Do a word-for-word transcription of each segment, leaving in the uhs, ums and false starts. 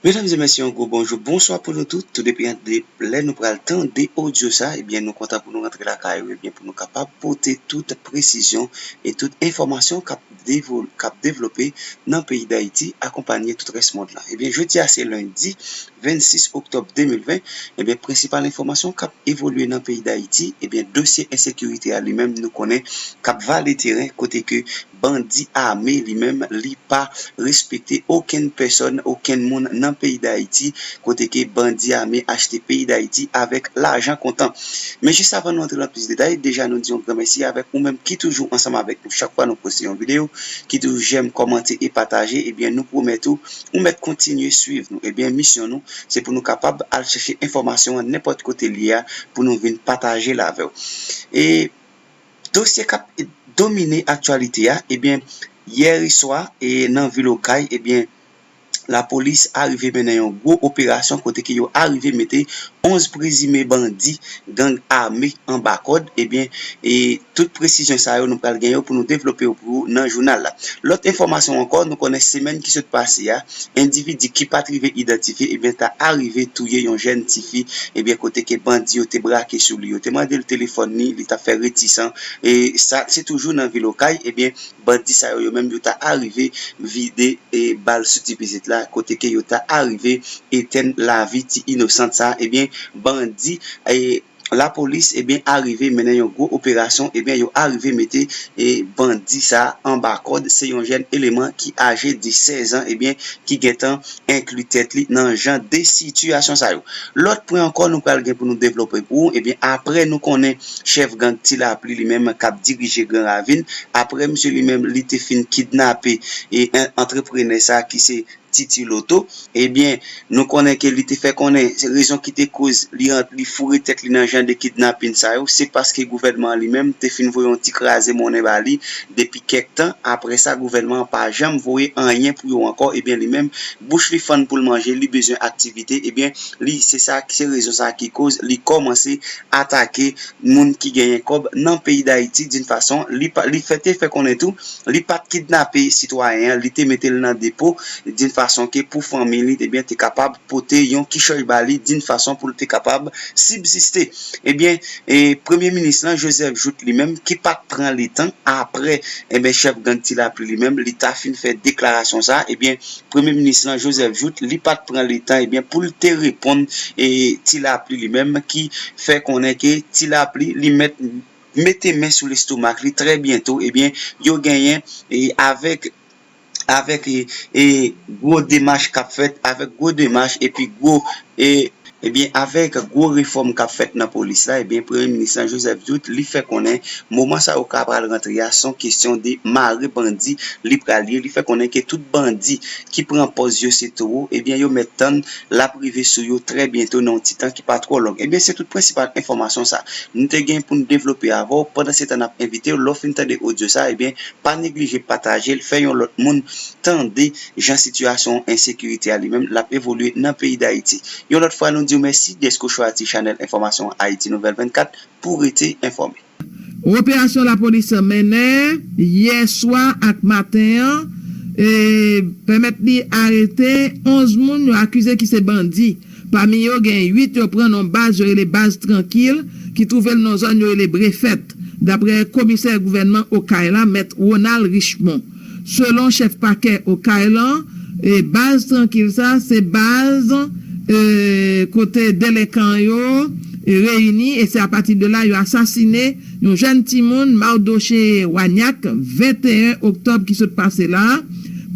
Medam e mesye, yon gwo bonjou, bonswa pou nou tout. Tou depi de lè nou pral tande odyo sa, ebyen, nou kontan pou nou rantre lakay ou, ebyen, pou nou kapab pote tout presizyon e tout enfòmasyon k ap devol-, k ap devlope nan peyi Dayiti, akonpanye tout rès mond lan. Ebyen, jodi a se lendi vennsis oktòb de mil ven, ebyen, prensipal enfòmasyon k ap evolye nan peyi Dayiti, ebyen, dosye ensekirite a li menm, nou konnen k ap vale teren, kote ke bandi ame li menm, li pa respekte okenn pèsòn, okenn moun nan peyi Dayiti, kote ke bandi ame achte peyi Dayiti avèk lajan kontan. Men jis avan nou antre nan plis detay, deja nou di yon gran mèsi avèk ou menm ki toujou ansanm avèk nou chak fwa nou poste yon videyo, ki toujou jèm, kòmante e pataje, ebyen nou pwomèt ou, ou mèt kontinye swiv nou. Ebyen misyon nou, se pou nou kapab al chèche enfòmasyon an nenpòt kote l ye a, pou nou vin pataje l avè w. E dosye k ap domine aktyalite a, ebyen, yè swa, e nan vil Okay, ebyen, lapolis arive mennen yon gwo operasyon kote ke yo arive mete onz prezime bandi gang ame anba kòd, ebyen, e tout presizyon sa yo nou pral gen yo pou nou devlope yo pou ou nan jounal la. Lòt enfòmasyon ankò, nou konnen semèn ki sot pase a, endividi ki pa t rive idantifye, ebyen, ta arive touye yon jèn tifi, ebyen, kote ke bandi yo te brake sou li. Yo te mande l telefòn li, li t ap fè retisan. E sa, se toujou nan vil Okay, ebyen, bandi sa yo, yo menm, yo ta arive vide, e, bal sou ti pitit la, kote ke yo ta arive etèn lavi ti inosan sa. Ebyen, bandi, e, lapolis, ebyen, arive mennen yon gwo operasyon, ebyen, yo arive mete, e, bandi sa anba kòd. Se yon jèn eleman ki aje de sèz an, ebyen, ki gentan enkli tèt li nan jan de sitiyasyon sa yo. Lòt pwen ankò nou pral gen pou nou devlope pou ou, ebyen, apre nou konnen chèf gang Ti Lapli li menm k ap dirije Gran Ravin, apre misye li menm li te fin kidnape e an-, antreprenè sa ki se Titi Loto, ebyen, nou konnen ke li te fè konnen se rezon ki te koz li ant-, li foure tèt li nan jan de kidnapin sa yo, se paske gouvènman an li menm te fin voye yon ti kraze monnen ba li depi kèk tan. Apre sa, gouvènman an pa janm voye anyen pou yo ankò. Ebyen, li menm, bouch li fann pou l manje, li bezwen aktivite. Ebyen, li, se sa, se rezon sa ki koz li kòmanse atake moun ki genyen kòb nan peyi Dayiti, d'une façon, li pa, li fè, te fè konnen tou, li pa t kidnape sitwayen an, li te mete l nan depo, d'une façon ke pou fanmi li, ebyen, te kapab pote yon kichòy ba li, d'une façon pou l te kapab sibsiste. Ebyen, e, Premye Minis lan, Joseph Jouthe li menm, ki pa t pran letan, apre, ebyen, chèf gang Ti Lapli li menm, li ta fin fè deklarasyon sa, ebyen, Premye Minis lan, Joseph Jouthe, li pa t pran letan, ebyen, pou l te reponn, e, Ti Lapli li menm, ki fè konnen ke Ti Lapli, li mèt mete men sou lestomak li trè byento, ebyen, yo genyen, e, avèk, avèk, e, e, gwo demach k ap fèt, avèk gwo demach, epi gwo, e, ebyen, avèk gwo refòm k ap fèt nan polis la, ebyen, Premye Minis lan, Joseph Jouthe, li fè konnen moman sa yo ka pral rantre a, se yon kesyon de mare bandi li pral ye. Li fè konnen ke tout bandi ki pran pòz yo se towo, ebyen, yo mèt tann l ap rive sou yo trè byento nan yon ti tan ki pa twò long. Ebyen, se tout prensipal enfòmasyon sa nou te gen pou n devlope avè w. Pandan se tan, n ap envite w, lè w fin tande odyo sa, ebyen, pa neglije pataje l, fè yon lòt moun tande jan sitiyasyon ensekirite a li menm l ap evolye nan peyi Dayiti. Yon lòt fwa, nou di w mèsi dèske w chwazi chanèl enfòmasyon Ayiti Nouvèl vennkat pou w rete enfòme. Operasyon lapolis mennen yè swa ak maten an, e, pèmèt li arete onz moun yo akize ki se bandi. Pami yo, gen uit yo pran nan baz yo rele Baz Trankil, ki twouve l nan zòn yo rele Brefèt, dapre komisè gouvènman Okay la, Mèt Ronald Richemond. Selon chèf pakè Okay lan, e, Baz Trankil sa, se baz, e, kote delenkan yo, e, reyini, e se apati de la yo asasine yon jèn timoun, Mardoché Wagnac, venteyen oktòb ki sot pase la.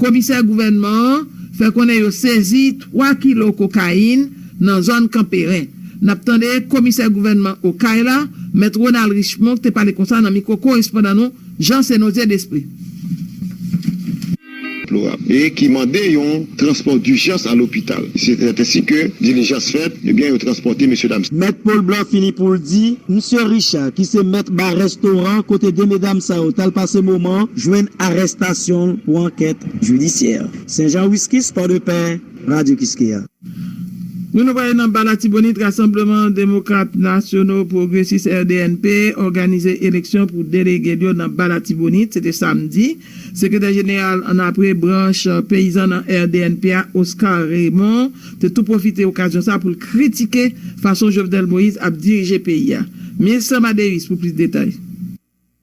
Komisè gouvènman an fè konnen yo sezi twa kilo kokayin nan zòn Kanperen. N ap tande komisè gouvènman Okay la, Mèt Ronald Richemond, ki te pale konsa nan mikwo korespondan nou, Jean Senozé Desprez. Deplorab e ki mande yon transpò dijans a lopital. Se ensi ke dilijans fèt, ebyen, yo transpòte mesye dam. Mèt Paul Blanc fini pou l di, Msye Richard, ki se mèt ba restoran kote de medam sa yo t al pase moman, jwenn arèstasyon l pou ankèt jidisyè. Saint Jean Whisky, Sport de Paix, Radio Kiskeya. Nou, nou prale nan Ba Latibonit. Rasanbleman Demokrat Nasyono Pwogresis, R D N P, òganize eleksyon pou delege l yo nan Ba Latibonit. Se te samdi. Sekretè jeneral annapre branch peyizan nan R D N P a, Oscar Raymond, te tou pwofite okazyon sa pou l kritike fason Jovenel Moïse ap dirije peyi a. Milsa Madeus pou plis detay.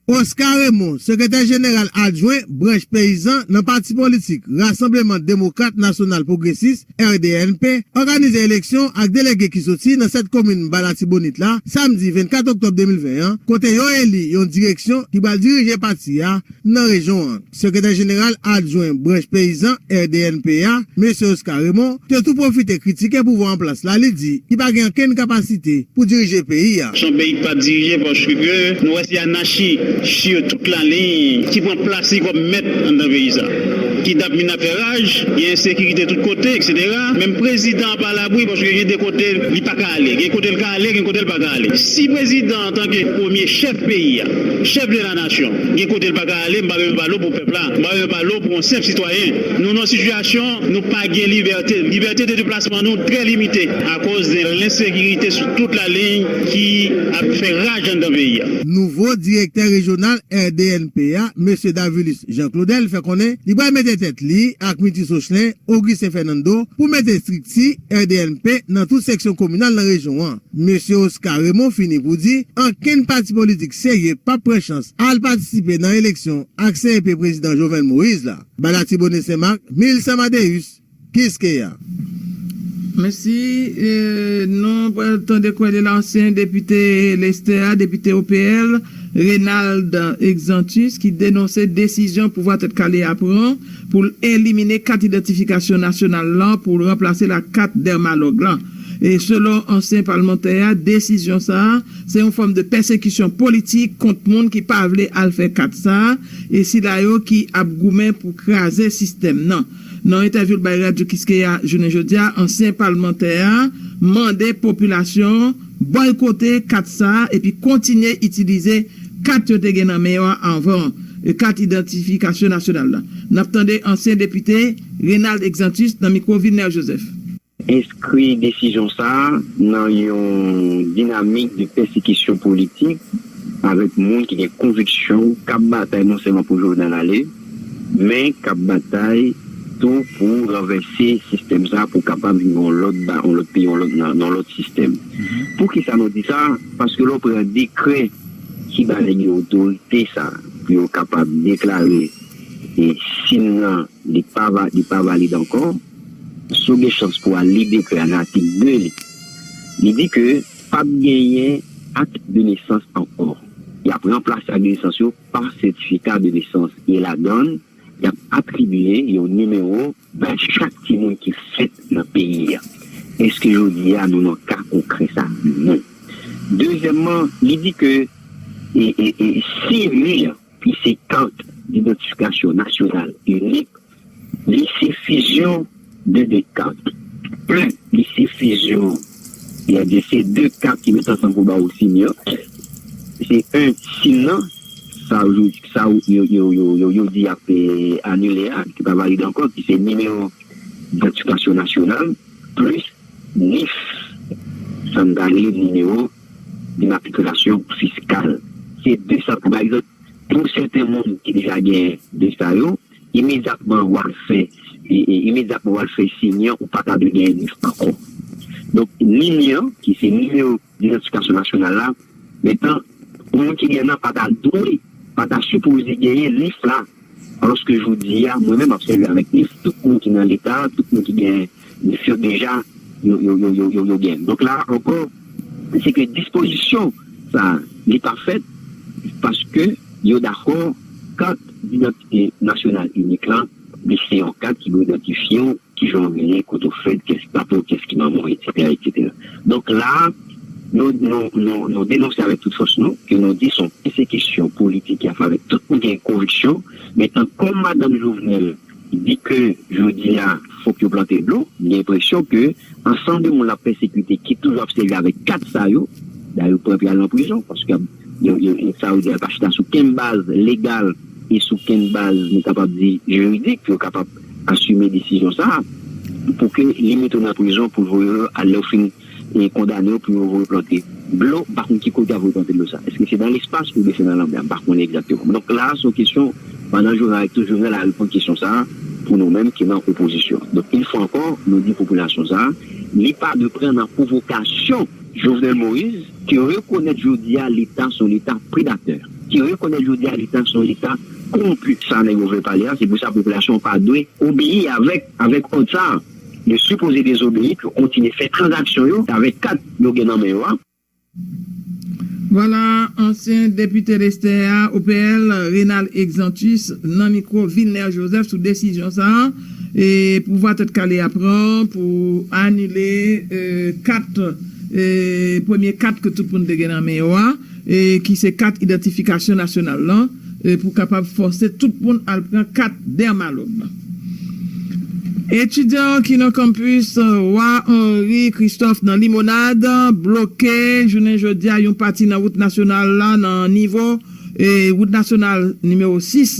Oscar Raymond, sekretè jeneral adjwen branch peyizan nan pati politik Rasanbleman Demokrat Nasyonal Pwogresis, R D N P, òganize eleksyon ak delege ki soti nan sèt komin Ba Latibonit la, samdi vennkat oktòb de mil ven an, kote yo eli yon direksyon ki pral dirije pati a nan rejyon an. Sekretè jeneral adjwen branch peyizan R D N P a, mesye Oscar Raymond, te tou pwofite kritike pouvwa an plas la, li di ki pa gen okenn kapasite pou dirije peyi a. Se yon peyi ki pa dirije paske nou wè se anachi sou tout laliy ki pran plas li kòm mèt anndan peyi sa. Kidnapmin ap fè raj, gen ensekirite tout kote, etsetera. Menm prezidan an pa labri paske gen de kote li pa ka ale. Gen kote l ka ale, gen kote l pa ka ale. Si prezidan antanke premye chèf peyi a, chèf de la nasyon, gen kote l pa ka ale, m pa renmen pale w pou pèp la, m pa renmen pale w pou yon senp sitwayen. Nou nan sitiyasyon, nou pa gen libète. Libète de deplasman nou trè limite akoz de lensekirite sou tout laliy ki ap fè raj anndan peyi a. Nouvo direktè rejyonal R D N P a, mesye Davilus Jean Claudel, fè konnen li pral mete tèt li ak Mitis Rochlen, Augustin Fernando, pou mete estrikti R D N P nan tout seksyon kominal nan rejyon an. Mesye Oscar Raymond fini pou di, ankenn pati politik serye p ap pran chans al patisipe nan eleksyon ak C E P prezidan Jovenel Moïse la. Ba Latibonit Senmak, Milsa Madeus, Kiskeya. Mèsi. E, nou pral tande kwè de la ansyen depite Lestè a, depite O P L, Renald Exantus, ki denonse desizyon pouvwa Tèt Kale a pran pou l elimine kat idantifikasyon nasyonal lan pou l ranplase l ak kat Dermalog lan. E selon ansyen palmantè a, desizyon sa a se yon fòm de pèsekisyon politik kont moun ki pa vle al fè kat sa a, e sila yo ki ap goumen pou kraze sistèm nan. Nan yon entèvyou l bay Radyo Kiskeya jounen jodi a, ansyen palmantè a mande popilasyon bòykote kat sa a epi kontinye itilize kat yo te gen nan men yo a anvan, e kat idantifikasyon nasyonal la. N ap tande ansyen depite Renald Exantus nan mikwo Vilner Joseph. Enskri desizyon sa a nan yon dinamik de pèsekisyon politik avèk moun ki gen konviksyon k ap batay non sèlman pou Jovenel ale, men k ap batay tou pou ranvèse sistèm sa a pou kapab vin yon lòt ba, yon lòt peyi, yon lòt, nan, nan lòt sistèm. Poukisa nou di sa? Paske lè w pran dekrè ki ba nèg yo otorite sa a pou yo kapab deklare e sim nan li pa va, li pa valid ankò, si w gen chans pou w al li dekrè a nan atik de li, li di ke p ap genyen akt de nesans ankò. Y ap ranplase akt de nesans yo pa sètifika de nesans. E ladan l, y ap atribye yon nimewo bay chak timoun ki fèt nan peyi a. Èske jodi a nou nan ka konkrè sa? Non. Dezyèmman, li di ke e, e, e, si li an ki se kat didantifikasyon nasyonal inik, li se fizyon de de kat. Plen, li se fizyon, sètadi se de kat ki met ansanm pou ba ou sim yo. Se en sim nan, sa yo, sa yo, yo, yo, yo, yo, yo di ap, eh, anile a, ki pa valid ankò, ki se nimewo idantifikasyon nasyonal, plis nif, sa n ta rele nimewo dimatrikilasyon fiskal. Se de sa, pa egzanp, pou sèten moun ki deja gen de sa yo, imedyatman w al fè, e, e, imedyatman w al fè sim nan, ou pa ta dwe gen nif ankò. Donk, nim nan, ki se nimewo idantifikasyon nasyonal la, mentan, pou moun ki gen nan pa ta dwe, pa ta sipoze genyen nif la. Alòske jodi a, mwen menm m ap sèvi avèk nif, tout moun ki nan Leta, tout moun ki gen nif yo deja, yo, yo, yo, yo, yo, yo gen. Donk la ankò, se ke dispozisyon sa, li pa fèt paske yo dakò kat didantite nasyonal inik lan, li se yon kat ki dwe idantifye w, kijan w rele, kote w fèt, kiyès papa w, kiyès ki manman w, etsetera, etsetera. Donk la, nou, nou, nou, nou denonse avèk tout fòs nou, ke nou di se yon pèsekisyon politik y ap fè avèk tout moun ki gen konviksyon, men tan kòm madanm Jovenel di ke jodi a, fòk yo plante dlo, m gen enpresyon ke ansanm de moun l ap pèsekite ki toujou ap sèvi avèk kat sa yo, dayè yo pran pou y al nan prizon, paske yo, yo, yo, sa yo di a pa chita sou kenn baz legal e sou kenn baz, nou kapab di, jiridik, pou yo kapab asime desizyon sa a. pou ke li mete w nan prizon pou l voye w al lè w fin e kondane yo pou yo voye plante dlo, m pa konn ki kote y ap voye plante dlo sa. Èske se nan lespas oubyen se nan lanmè? M pa konnen egzakteman. Donk la a, se yon kesyon, pandan Jovenel, tou Jovenel a reponn kesyon sa a pou nou menm ki nan opozisyon. Donk, yon fwa ankò, nou di popilasyon sa a, li pa dwe pran nan pwovokasyon Jovenel Moïse, ki rekonèt jodi a Leta se yon Leta predatè, ki rekonèt jodi a Leta se yon Leta kowonpi. Sa nèg yo vle pale a, se pou sa popilasyon pa dwe obeyi avèk, avèk òd sa a. Yo sipoze dezobeyi, pou yo kontinye fè tranzaksyon yo avèk kat yo gen nan men yo a. Vwala, ansyen depite Lestè a, O P L, Renald Exantus, nan mikwo Vilner Joseph sou desizyon sa a, e pouvwa Tèt Kale a pran pou anile, e, kat, e, premye kat ke tout moun te gen nan men yo a, e, ki se kat idantifikasyon nasyonal lan, e, pou kapab fòse tout moun al pran kat Dermalog. Etidyan ki nan kanpis Wa Henri Christophe nan Limonad bloke jounen jodi a yon pati nan wout nasyonal la nan nivo, e, wout nasyonal nimewo sis,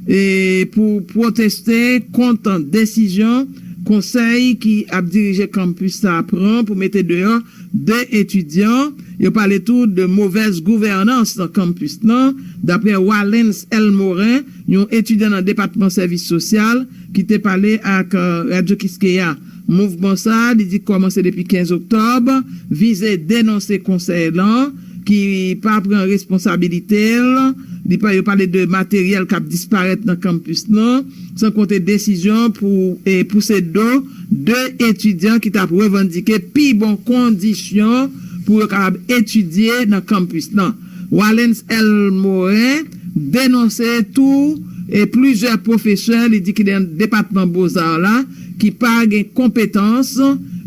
e, pou pwoteste kont desizyon konsèy ki ap dirije kanpis sa a pran pou mete deyò de etidyan. Yo pale tou de movèz gouvènans nan kanpis lan, dapre Walens L. Morin, yon etidyan nan depatman sèvis sosyal, ki te pale ak, e, Radyo Kiskeya. Mouvman sa a, li di, kòmanse depi kenz oktòb, vize denonse konsèy lan, ki pa pran responsabilite l. Li pa, yo pale de materyèl k ap disparèt nan kanpis lan, san konte desizyon pou, e, pouse do de etidyan ki t ap revandike pi bon kondisyon pou yo kapab etidye nan kanpis lan. Walens L. Morin denonse tou, e, plizyè pwofesè, li di, ki nan depatman Bozar la, ki pa gen konpetans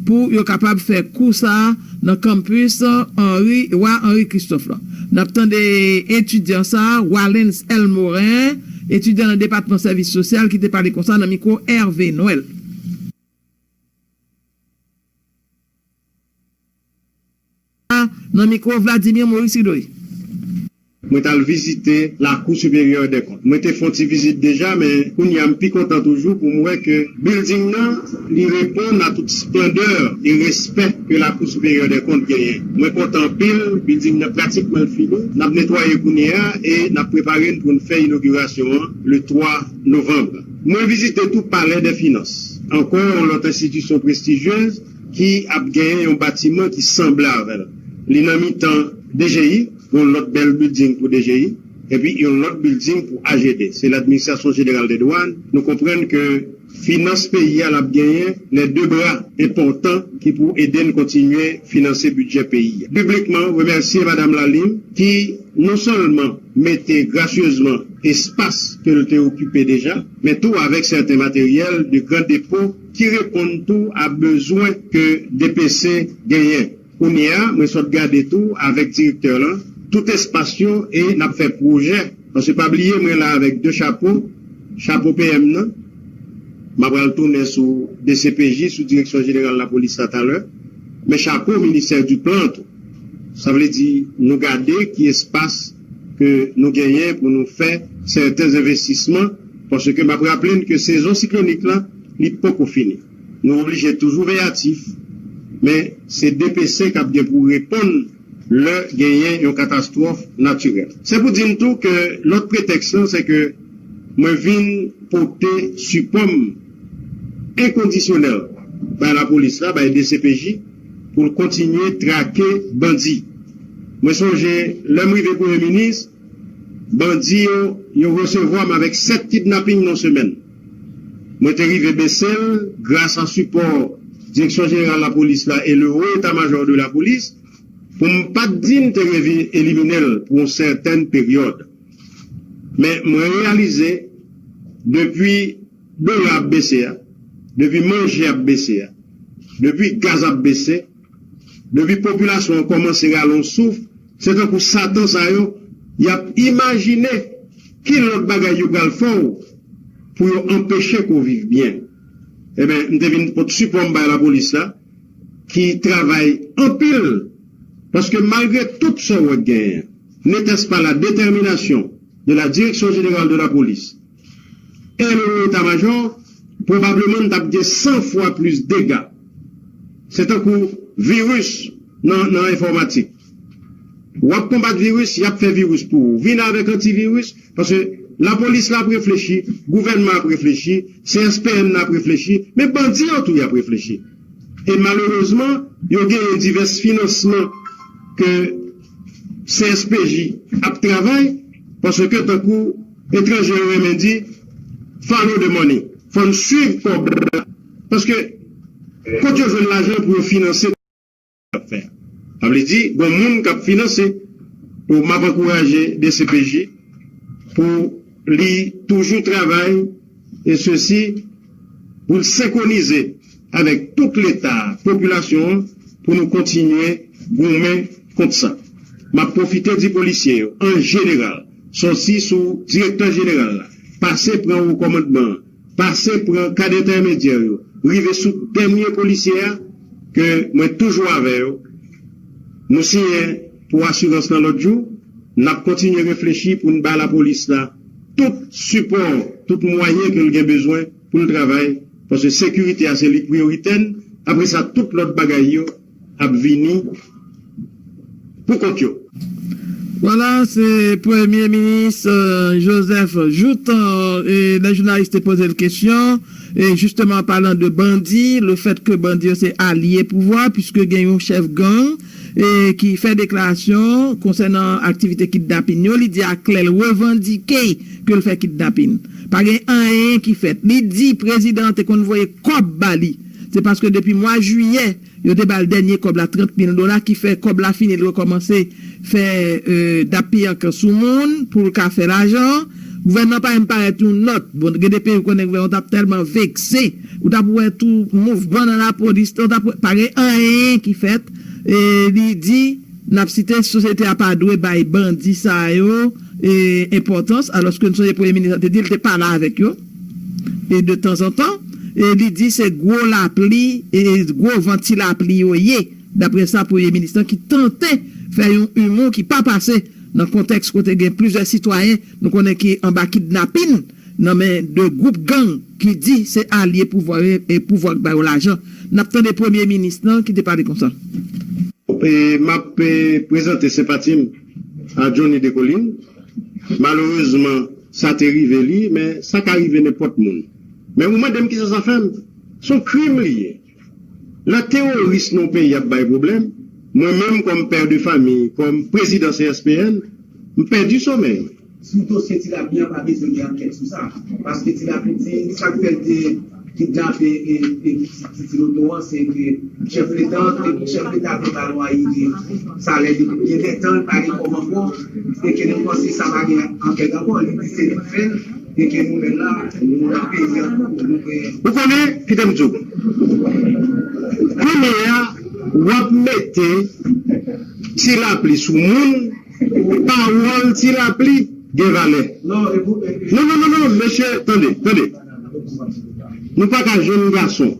pou yo kapab fè kou sa a nan kanpis Henri, Wa Henri Christophe la. N ap tande etidyan sa a, Walens L. Morin, etidyan nan depatman sèvis sosyal, ki te pale konsa nan mikwo Hervé Noël. Nan mikwo Vladimir Maurice Ridoy. Mwen t al vizite Lakou Siperyè dè Kont. Mwen te fè yon ti vizit deja, men kounye a m pi kontan toujou pou m wè ke bilding nan, li reponn a tout splandè e respè ke Lakou Siperyè dè Kont genyen. Mwen kontan anpil, bilding nan pratikman fini. N ap netwaye kounye a e n ap prepare n pou n fè inogirasyon an le twa novanm. Mwen vizite tou Palè dè Finans, ankò yon lòt enstitisyon prestijyez ki ap genyen yon batiman ki sanble avè l. Li nan mitan D G I, yon lòt bèl bilding pou D G I, epi yon lòt bilding pou A G D, se l'Administration Générale des Douanes. Nou konprann ke finans peyi a l ap genyen lè de bra enpòtan ki pou ede n kontinye finanse bidjè peyi a. Piblikman remèsye Madam Lalime ki non sèlman mete grasyezman espas ke l te okipe deja, men tou avèk sèten materyèl de gran depo ki reponn tou a bezwen ke D P C genyen. Kounye a, mwen sot gade tou avèk direktè lan tout espas yo e n ap fè pwojè. Paske pa bliye, mwen la avèk de chapo, chapo P M nan, m ap pral tounen sou D C P J, sou Direksyon Jeneral Lapolis la talè, men chapo Ministè di Plan tou. Sa vle di, nou gade ki espas ke nou genyen pou nou fè sèten envestisman, paske m ap raple n ke sezon siklonik la, li poko fini. Nou oblije toujou veyatif, men se D P C k ap gen pou reponn lè genyen yon katastwòf natirèl. Se pou di n tou ke lòt pretèks lan, se ke mwen vin pote sipò m enkondisyonèl bay lapolis la, bay D C P J, pou l kontinye trake bandi. Mwen sonje, lè m rive premye minis, bandi yo, yo resevwa m avèk sèt kidnaping nan semèn. Mwen te rive bese l gras a sipò Direksyon Jeneral Lapolis la e le Haut État-Major de la Police, pou m pa t di n te revin elimine l pou yon sètèn peryòd. Men mwen reyalize, depi dola ap bese a, depi manje ap bese a, depi gaz ap bese, depi popilasyon an kòmanse rale yon souf, se tankou Satan sa yo, y ap imajine ki lòt bagay yo pral fè w pou yo anpeche ke w viv byen. Enben, m te vin pot sipò m bay lapolis la, ki travay anpil, paske malgre tout sa w wè k genyen, n'était-ce pas la détermination de la Direction Générale de la Police et le Haut État-Major, Pwobableman, n t ap gen san fwa plis dega. Se tankou viris nan, nan enfòmatik. W ap konbat viris, y ap fè viris pou ou. Vin avèk antiviris, paske lapolis la ap reflechi, gouvènman ap reflechi, C S P N nan ap reflechi, men bandi yo tou y ap reflechi. E malerezman, yo genyen divès finansman ke C S P J ap travay, paske tankou etranje yo renmen di, follow the money. Fò n swiv kòb la. Paske kote yo jwenn lajan pou yo finanse sa y ap fè a? Sa vle di, gon moun k ap finanse. Donk, m ap ankouraje D C P J pou li toujou travay, e sesi pou l senkwonize avèk tout Leta, popilasyon an, pou nou kontinye goumen kont sa. M ap pwofite di polisye yo, an jeneral, sòti sou direktè jeneral la, pase pran wo kòmandman an, pase pran kad entèmedyè yo, rive sou dènye polisye a, ke mwen toujou avè yo. Nou siyen pou asirans lan lòt jou, n ap kontinye reflechi pou n ba lapolis la tout sipò, tout mwayen ke l gen bezwen pou l travay, paske sekirite a se li k priyoritè n, apre sa tout lòt bagay yo ap vini pou kont yo. Vwala, se Premye Minis, euh, Joseph Jouthe, euh, e lè jounalis te poze l kesyon, e jisteman an palan de bandi, le fèt ke bandi yo se alye pouvwa, piske gen yon chèf gang, e ki fè deklarasyon konsènan aktivite kidnapin yo, li di aklè l revandike ke l fè kidnapin. Pa gen anyen ki fèt. Li di prezidan an te konn voye kòb ba li. Se paske depi mwa jiyè, yo te ba l dènye kòb la, trant mil dola, ki fè kòb la fini, l rekòmanse fè, euh, dappiyank sou moun pou l ka fè lajan. Gouvènman pa menm parèt yon nòt. Bon, gen de peyi ou konnen gouvènman t ap tèlman vekse, ou t ap wè tou mouvman nan lapolis, ou t ap wè, pa gen anyen ki fèt. E li di, n ap site, sosyete a pa dwe bay bandi sa yo, e, enpòtans, alòske n sonje premye minis lan te di l te pale avèk yo, e de tanzantan, e li di se gwo lapli, e gwo van ti lapli yo ye, daprè sa premye minis lan ki tante fè yon imou ki pa pase nan kontèks kote gen plizyè sitwayen nou konnen ki anba kidnapin nan men de gwoup gang ki di se alye pouvwa yo e pouvwa k ba yo lajan. N ap tande premye minis lan ki te pale konsa. E m ap, e, prezante senpati m a Johnny Descollines. Malerezman, sa te rive li, men sa ka rive nenpòt moun. Men ou mande m kisa sa fè m? Se yon krim li ye. Lè teworis nan yon peyi ap bay pwoblèm, mwen menm kòm pè de fanmi, kòm prezidan C S P N, m pèdi somèy mwen. Sou dosye Ti Lapli an, pa bezwen gen ankèt sou sa. Paske Ti Lapli di, sa k fè l te kidnape e, e, Titi Loto an, se ke chèf Leta, chèf Leta Doral Wayne, sa lè depi gen de tan, l pa gen kòb ankò, e ke nou panse sa pa gen ankèt ankò. Li di se li k fè l, e ke nou menm la, nou nan peyi an, nou, nou gen Ou konnen, kite m di w. Kounye a, w ap mete Ti Lapli sou moun, pawòl Ti Lapli gen valè. Non, non, non, non, mesye, tande, tande. Nou pa ka jwenn gason.